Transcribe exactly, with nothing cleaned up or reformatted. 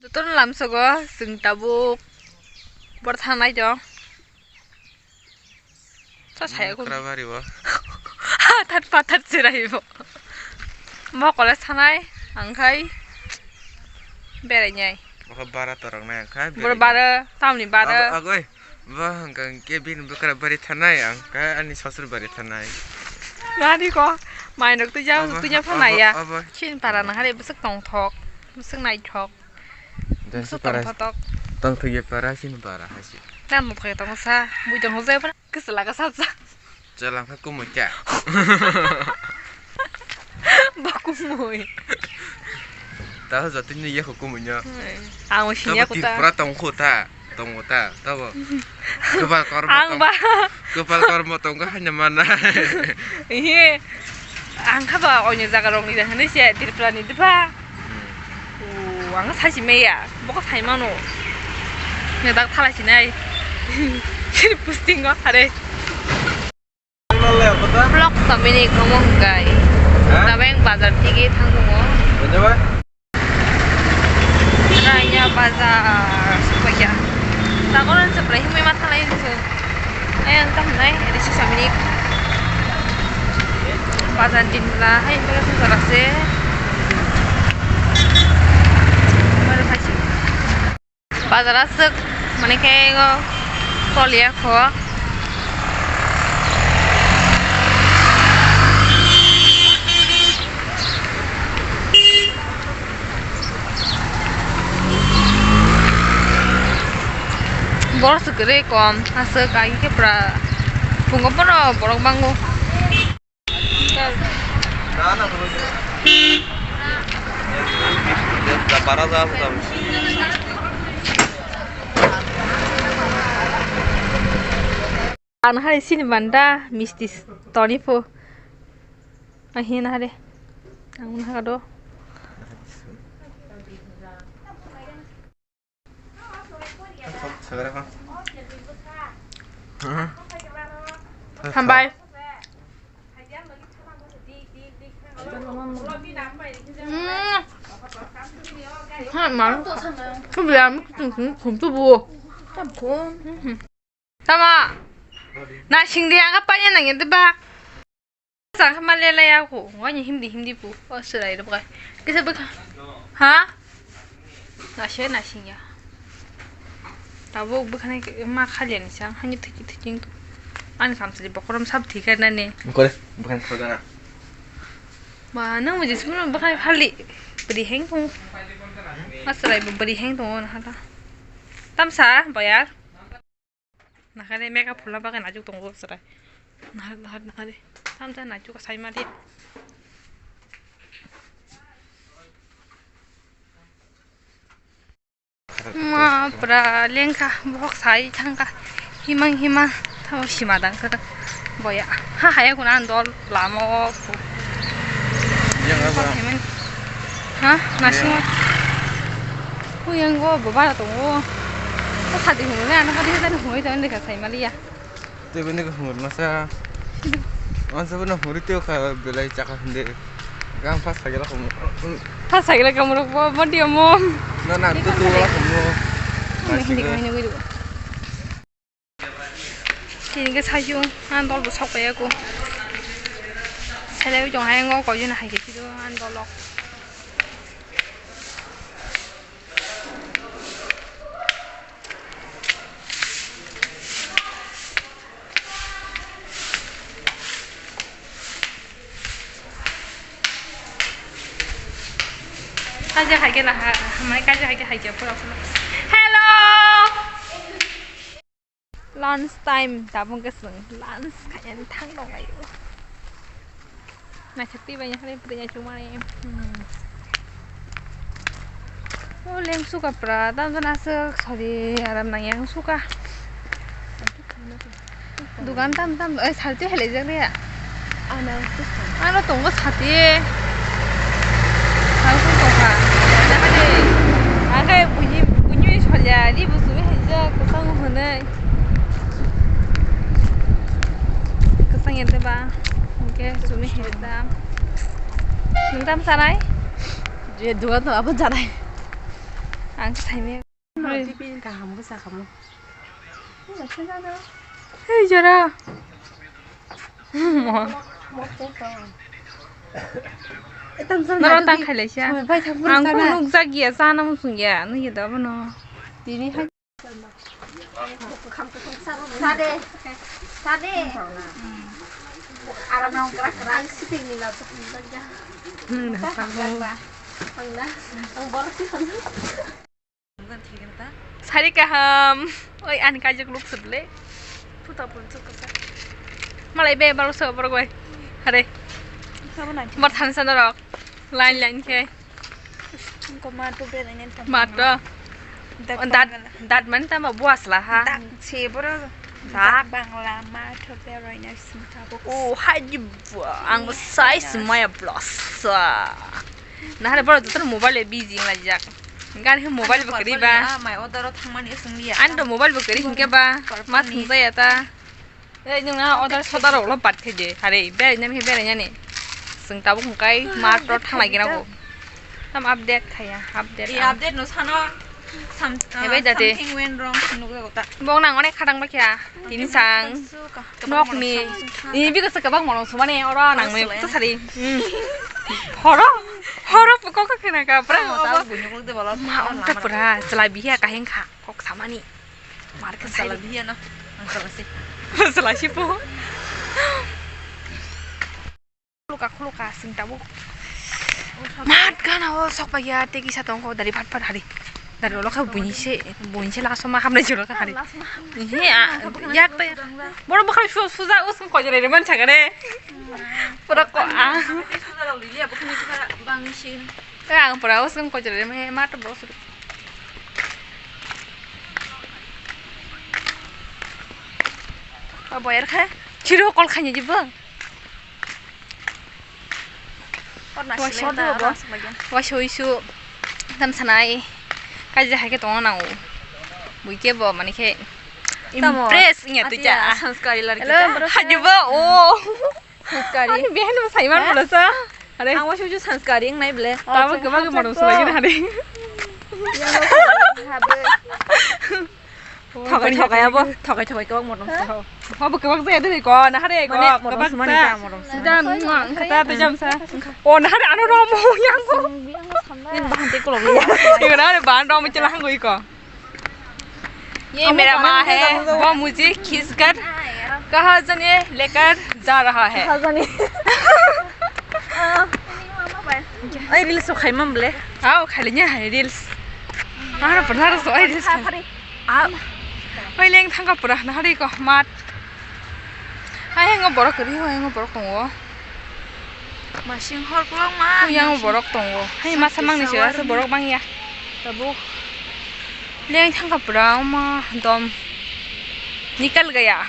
Jotono lamsogo chwng tabuk bor thangnai dong. Sa saya ko. Kra bari bo. That pathar chirai bo. Mo college thanai, ang khai berai nyai. Bokha bara torok nai ang khai. Boro berai nyai. Bara, tamni bara. Abo, agoi. Bo hwnkha hwnkhe bini bwkra bari thanai ang, khe ani sosor bari thanai. Nani ko, mainok tuja, abo, tuja abo, phanai ya. Abo. Chin para nang hari bwswk tongthok, bwswk naithok. Bwswk tongthotok. Tongthok ya para, chin para hasi. Nang mukhe tongsa, bui tongsa, kwswla ka sa sa. Chwla khe kumui kha. Bo kumui. Taho jotoni yakho kumui no. Ang sinya kuta. Tripura tongkho ta, tongo ta, tabo. Kwpal kormo tong-, kwpal kormo tongo haino mana. Ihe, ang kha ba onyo jaga rok ni da hinwi se Tripura ni diba. Hmm. O, ang sachi meya, bokha sai mano. Ngedak thalai sinai. Sini posting go, are. Vlog tomini komo hwnkhe. Ha? Tabeng bazar tigi thang tongo. Raya bazar sokya. Takono se prai himui ma thalai se. Ayang tam nai, edi si samini. Bazar din la, hai bazar sokya se. Bazar aswk, mane khe o toliya kho. Borok se kwrwi kom, aswk ai khe pura phungo bono borok bango. Ang hari sini banda misti toni pho. Ahi na hari. Ang na do. Hambai. Mm. Ha, ma. Ku biya mi kutung kutung kum tu bu. Tam kum. Mhm. Tama. Na sing dia ka pa ya nang ya deba. Sa kha ma le la ya ko. Wa ni himdi himdi pu. O surai ro ba. Kisa bwkha. Ha? Na se na sing ya. Tabuk bwkha ni ma kha le ni sang. Hani thiki thiki tu. Ani kam sili bokorom sab thika na ni. Kore, bwkha ni kha na. Ba nang mo jismu bwkha ni khali. Bri heng tu. Ma surai bri heng tu na hala. Tamsa bayar. Nakhare makeup phulna bagwi naichuk tongo chwrai. Nakhare, nakhare, nakhare. Tamsa naichuk sai mali. Ma pura lengkha, bohok sai thangkha. Himang hima, tamo sima dangkha boya. Ha haya kuna andol. Lama o. Yang apa? Payment. Ha? Nasingo. Yang. Uyang go baba tongo. O sadi hunu ne ano sadi sadi hunu tong de ka sai maliya. Te bini ko hunu masa. Ansa bini hunu te ka belai chaka hinde. Gang pas sagela hunu. Pas sagela kamu rok bo mati omo. Na na tu tu la hunu. Hindi ka hini widu. Tini khe saichung, ang dol bo sok pai ya kho. Selai tong hai, ang o koi jona hai khe phido, ang dol rok. Kaja hai khe na ha, hamai kaja hai khe hai khe pura pura. Hello! Lunch time, tabuk khe chwng lunch khainani thang tong laio. Naithok twi bai yakhare bwrwi ya chumani. Hmm. O leng suka pra, tam jani aswk sari aram nangya ang suka. Dugan tam tam, eh, sari twi hai laijak le ya. Ano tongo sati. Ang khe tongkha. Ang khe buini, buini solya, ri busu hai jak, kwchang hwnwi. Kwchang ya de ba, hwnkhe chumi hai da. Nwng tam chanai? Je dugan to abo chanai. Ang khe saimaya. Oi. Tipi kaham bwsa kamo. Hei, jora. Noro tang khailai sia. Ang kunu nukjak ya, chana muchung ya, nukya da bono. Tini hai. Sade. Sade. Aram nang krak krak. Ang siping ni la. Hmm, ang borok siping. Sari kaham. Oi, ani kajak look sudle. Puta pun chuk kasa. Malai be balo so borok bai. Hare. Sabo nai. Mor thansa norok. Line line khe. Ko ma to be nai ta. Ma to. Dat, dat man ta ma buas la ha. Dat se boro. Dat. Bangla ma to be roi na sum ta bo. Oh, hai di bua. Ang bo size maya plus. Nahare boro joto mobile e busy wng laijak. Gani khe mobile bo kwrwi ba. Ah, mai order o thangmani swng liya. Ani to mobile bo kwrwi hinkhe ba. Purple ma ni. Thwng jaya ta. Ei, nwng na order sodar rok lo bat khe de. Hare, berai nani, berai nani. Swng tabuk hwnkhe ma to thanglai gina go. Tam update khaya, update. Ei, ang update no sano. Sam-, Hebai ah, jate. Something went wrong, nukjago ta. Bo nang onek khatang ba kya. Tini sang. Nok ni. Ni bigo se kabang mono sumani oro nang me to sari. Hmm. Horo, horo kok kena ka pra. Mo ta bunyuk de bolo. Ma ong ta pra, chwla biya kaheng kha, kok samani. Mar khe sala biya no. Ang sala si. Sala si po. Khuluka, khuluka, sing tabuk. Mat gana o sok paiya, tei kisa tongkho, dari phat phat hari. Dari ulo khe buini se, buini se last ma hamnai jolo khe hari. He, a, yak tei. Boro bwkhak su-, suja, usung koi jora rw man sakare. Pura ko, a. Khe ang pura usung koi jora rw man, mat bo su. Abo er khe, chiro kol khanya jibo. Waisa uisu tam sanai kaisa hai khe tongna nango. Bui khe bo mani khe impress wngya twi cha. Sanskari larki ta. Hajibo o. Sanskari. Ani behan bo saiman bolo sa. Are. Ang waisa uisu sanskari wngnai ble. Tamo khe bagwi mono sulai gini hari. Thokai thokai abo, thokai thokai kebak motom sa ho. Abo kebak jaya dini ko, nahare ko, mane motom kebak sumani sa. Motom sumani. Jam, kata tu jam sa. O nahare ano rom yang ko. Nin bahan te kolom ya. Iko nahare bahan rom chela hangui ko. ये मेरा माँ है, वो मुझे खींचकर कहाँ जाने लेकर जा रहा है। Ai reels rok khaimam ble. Hao, khailainya hai reels. Nahara pernah harus ai reels khai. Ah. Oi leng thangka pura nahari ko mat. Ai ngo borok kari ho ngo borok tongo. Masing hor kolok ma. Yang borok tongo. Hai masa mang ni sira borok bang ya. Tabuk. Leng thangka pura ma dom. Nikal gaya.